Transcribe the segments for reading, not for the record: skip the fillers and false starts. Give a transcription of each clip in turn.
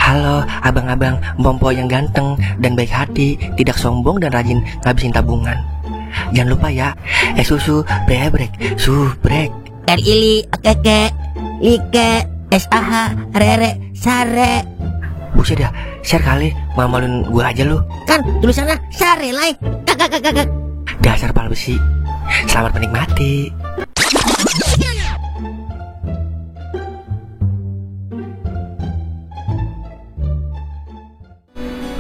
Halo abang-abang Mpompo yang ganteng dan baik hati, tidak sombong dan rajin ngabisin tabungan. Jangan lupa ya, susu brebrek, subrek. Rili, keke, like, SAH, rere, sare. Buset dah, share kali, mamalin gua aja lu. Kan tulisannya sare, like. Kakak. Dasar pal besi. Selamat menikmati.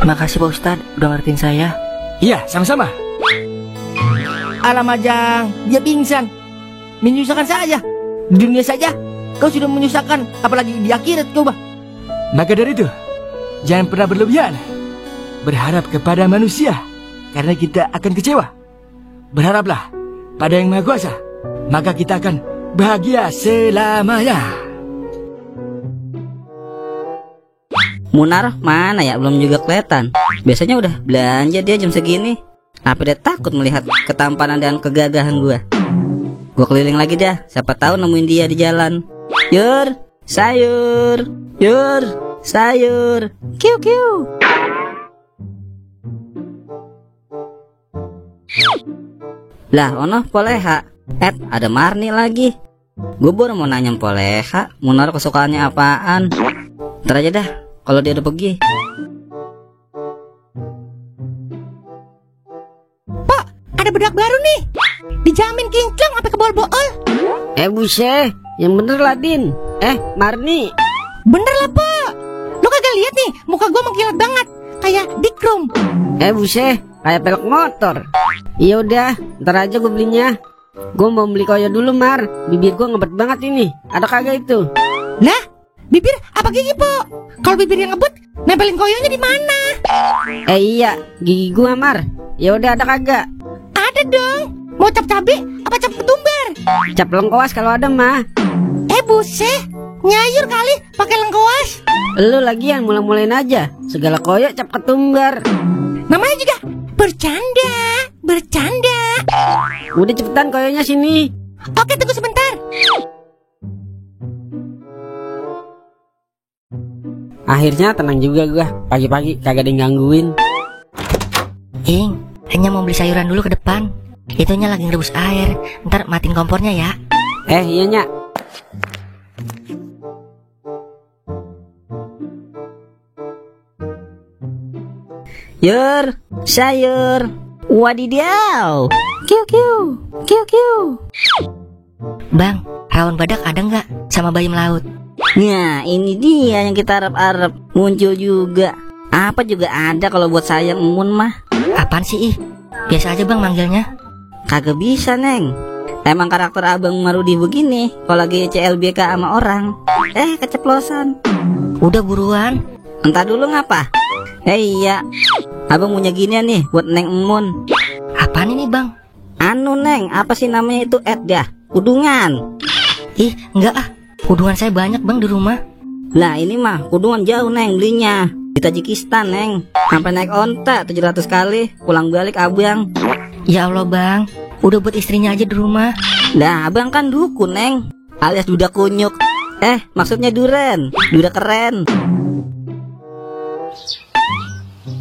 Makasih Pak Ustadz udah ngertiin saya. Iya, sama-sama. Alamak Jang, dia pingsan. Menyusahkan saja. Di dunia saja kau sudah menyusahkan, apalagi di akhirat coba. Maka dari itu, jangan pernah berlebihan berharap kepada manusia, karena kita akan kecewa. Berharaplah pada Yang Maha Kuasa, maka kita akan bahagia selamanya. Munar mana ya, belum juga kelihatan. Biasanya udah belanja dia jam segini. Apa dia takut melihat ketampanan dan kegagahan gua? Gua keliling lagi dah, siapa tahu nemuin dia di jalan. Yur, sayur. Yur, sayur. Kiu kiu. Lah, ono poleha. Ada Marni lagi. Gue baru mau nanya poleha, Munar kesukaannya apaan. Ntar aja dah, kalau dia udah pergi. Pok, ada bedak baru nih. Dijamin kinclong sampai ke bol-bol. Buset, yang bener lah Din. Marni. Bener lah, Pok. Lo kagak lihat nih, muka gua mengkilat banget, kayak dikrum. Buset, kayak pelek motor. Iya udah, ntar aja gue belinya. Gue mau beli koyo dulu Mar, bibir gue ngebet banget ini. Ada kagak itu? Lah, bibir apa gigi Pok? Kalau bibir yang ngebut, nempelin koyonya di mana? Iya, gigi gue Mar. Ya udah, ada kagak? Ada dong. Mau cap cabe apa cap ketumbar? Cap lengkoas kalau ada mah. Buset, nyayur kali pakai lengkoas. Lu lagian mulai-mulain aja, segala koyo cap ketumbar. Namanya juga bercanda. Udah cepetan koyonya sini. Oke, tunggu sebentar. Akhirnya tenang juga gua, pagi-pagi kagak ada yang gangguin. Hanya mau beli sayuran dulu ke depan. Itunya lagi ngerebus air. Ntar matiin kompornya ya. Iya Nyak. Yur, sayur. Wadidaw. Kiu kiu. Bang, rawon badak ada nggak sama bayam laut? Nah, ini dia yang kita harap-harap muncul juga. Apa juga ada kalau buat saya Emun mah. Apaan sih ih? Biasa aja bang manggilnya. Kagak bisa Neng. Emang karakter Abang Marudi begini kalau lagi CLBK sama orang. Keceplosan. Udah buruan. Entar dulu ngapa? Iya, Abang punya ginian nih buat Neng Emun. Apaan ini bang? Anu Neng, apa sih namanya itu dah? Kudungan. Enggak ah. Kudungan saya banyak bang di rumah. Lah ini mah kudungan jauh Neng belinya. Di Tajikistan Neng. Sampai naik onta 700 kali. Pulang balik Abang. Ya Allah bang, udah buat istrinya aja di rumah. Lah Abang kan dukun Neng, alias duda kunyuk. Maksudnya duren, duda keren.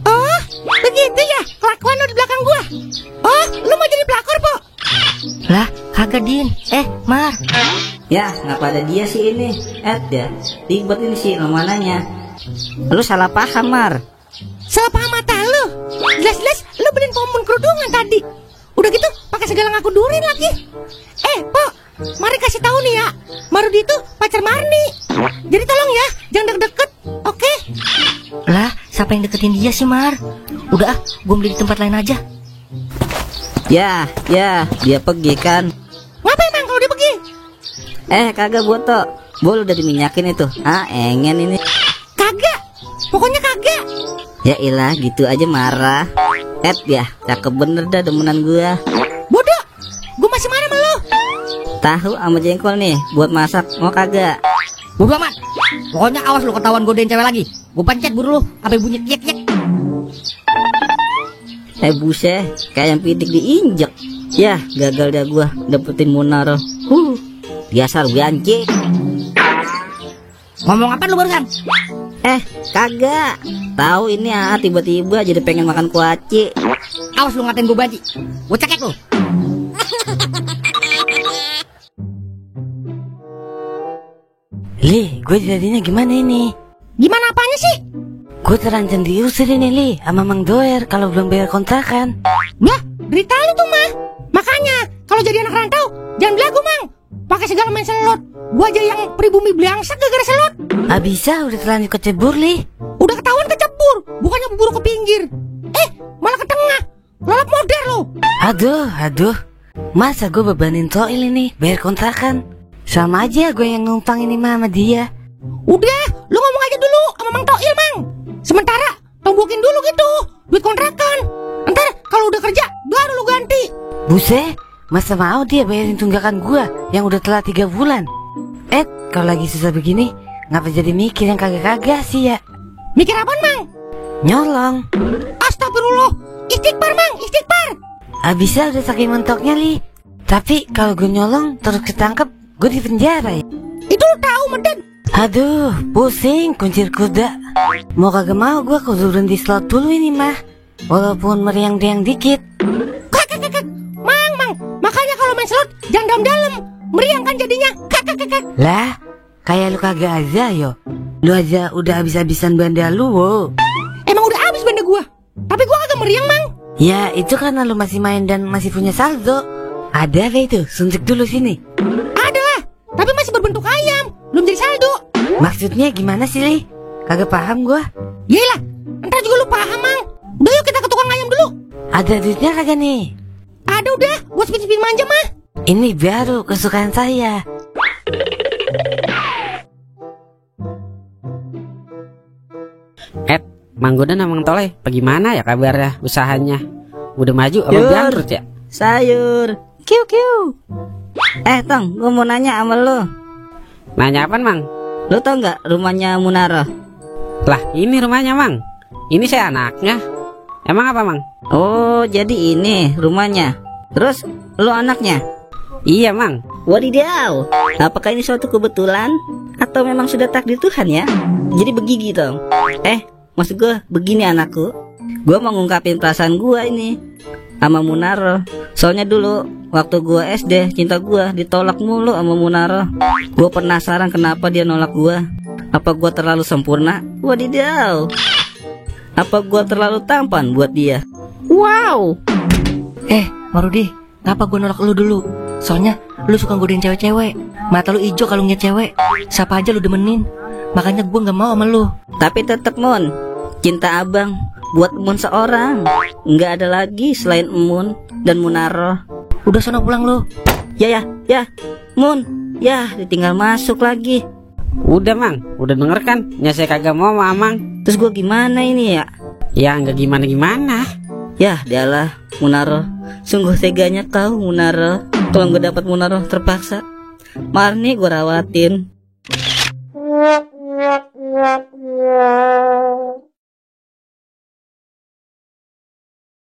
Oh, begitu ya kelakuan lu di belakang gua. Oh, lu mau jadi pelakor, Pok? Lah, kagak Din. Mar. Ya, ngapa ada dia sih ini? Ya, ribet ini sih mananya. Lu salah paham Mar. Salah paham mata lu. Jelas-jelas lu beliin pomun kerudungan tadi. Udah gitu pakai segala ngaku durin lagi. Pok, mari kasih tahu nih ya, Marudi itu pacar Marni. Jadi tolong ya, jangan deket-deket, oke? Lah, siapa yang deketin dia sih Mar? Udah ah, gue beli di tempat lain aja. Ya, dia pergi kan. Ngapa emang kalau dia pergi? Kagak Boto. Bol udah diminyakin itu. Engen ini. Kagak, pokoknya kagak. Ya ilah, gitu aja marah. Ya, cakep bener dah demenan gua. Bodoh, gua masih marah sama lo. Tahu sama jengkol nih buat masak, mau kagak? Bodo amat. Pokoknya awas lu ketahuan godain cewek lagi. Gua pencet buru lu sampai bunyi yek. Buset, kayak yang pidik diinjek. Ya, gagal dah gua dapetin Munar. Dasar banci. Ngomong apa lu barusan? Kagak. Tahu ini tiba-tiba jadi pengen makan kuaci. Awas lu ngatain gue Baji. Gue cekek lu. Li, gue jadinya gimana ini? Gimana apanya sih? Gue terancam diusir ini Li sama Mang Doer kalau belum bayar kontrakan. Lah, derita lu tuh mah. Makanya kalau jadi anak rantau jangan belagu Mang. Pakai segala main selot. Gua aja yang pribumi belangsak gara-gara selot. Bisa udah terlanjur kecebur Li. Udah ketahuan kecebur, bukannya buru ke pinggir. Malah ke tengah. Lalap modern lo. Aduh. Masa gue bebanin Toil ini bayar kontrakan? Sama aja gue yang numpang ini sama dia. Udah, lu ngomong aja dulu sama Mang Toil, Mang. Sementara tombokin dulu gitu duit kontrakan. Ntar kalau udah kerja baru lu ganti. Buset, masa mau dia bayarin tunggakan gue yang udah telat 3 bulan? Kalau lagi susah begini, ngapa jadi mikir yang kagak-kagak sih ya? Mikir apaan, Mang? Nyolong. Astagfirullah. Istighfar, Mang, istighfar. Bisa udah saking mentoknya Li. Tapi kalau gue nyolong terus ketangkep, gue di penjara ya. Itu lu tahu, Medad. Aduh, pusing kuncir kuda. Mau kagak mau gue kudu berhenti slot dulu ini mah. Walaupun meriang-riang dikit. Kak. Mang. Makanya kalau main slot jangan dalam-dalam. Meriang kan jadinya. Kak. Lah, kayak lu kagak aja yo. Lu aja udah habis-habisan banda lu, wo. Emang udah habis benda gua. Tapi gua kagak meriang, Mang. Ya, itu karena lu masih main dan masih punya saldo. Ada apa itu? Suntik dulu sini. Ada lah, tapi masih berbentuk ayam. Belum jadi saldo. Maksudnya gimana sih, Li? Kagak paham gua. Yelah, ntar juga lu paham, Mang. Udah yuk kita ke tukang ayam dulu. Ada duitnya kagak nih? Ada udah, buat spin-spin manja mah. Ini baru kesukaan saya. Mang Godan sama Mang Toleh, bagaimana ya kabarnya usahanya? Udah maju apa bangkrut ya? Sayur. Kiu. Tong, gue mau nanya sama lo. Nanya apaan, Mang? Lo tau nggak rumahnya Munaro? Lah, ini rumahnya, Mang. Ini saya anaknya. Emang apa, Mang? Oh, jadi ini rumahnya. Terus lo anaknya? Iya, Mang. Wadidaw. Apakah ini suatu kebetulan atau memang sudah takdir Tuhan ya? Jadi begigi dong. Maksud gue begini anakku. Gue mau ngungkapin perasaan gue ini sama Munaro. Soalnya dulu waktu gue SD, cinta gue ditolak mulu sama Munaro. Gue penasaran kenapa dia nolak gue. Apa gue terlalu sempurna? Wadidaw. Apa gue terlalu tampan buat dia? Wow. Marudi, ngapa gue nolak lu dulu? Soalnya lu suka godain cewek-cewek. Mata lu hijau kalau ngeliat cewek. Siapa aja lu demenin. Makanya gue gak mau sama lu. Tapi tetep Mun, cinta abang buat Mun seorang. Nggak ada lagi selain Mun dan Munaro. Udah sono pulang lu. Ya Mun, ditinggal masuk lagi. Udah, Mang. Udah denger kan? Ya saya kagak mau sama Amang. Terus gue gimana ini ya? Ya nggak gimana-gimana. Ya dialah Munaro. Sungguh teganya kau Munaro. Kalau gue dapat Munaro terpaksa Marni gue rawatin.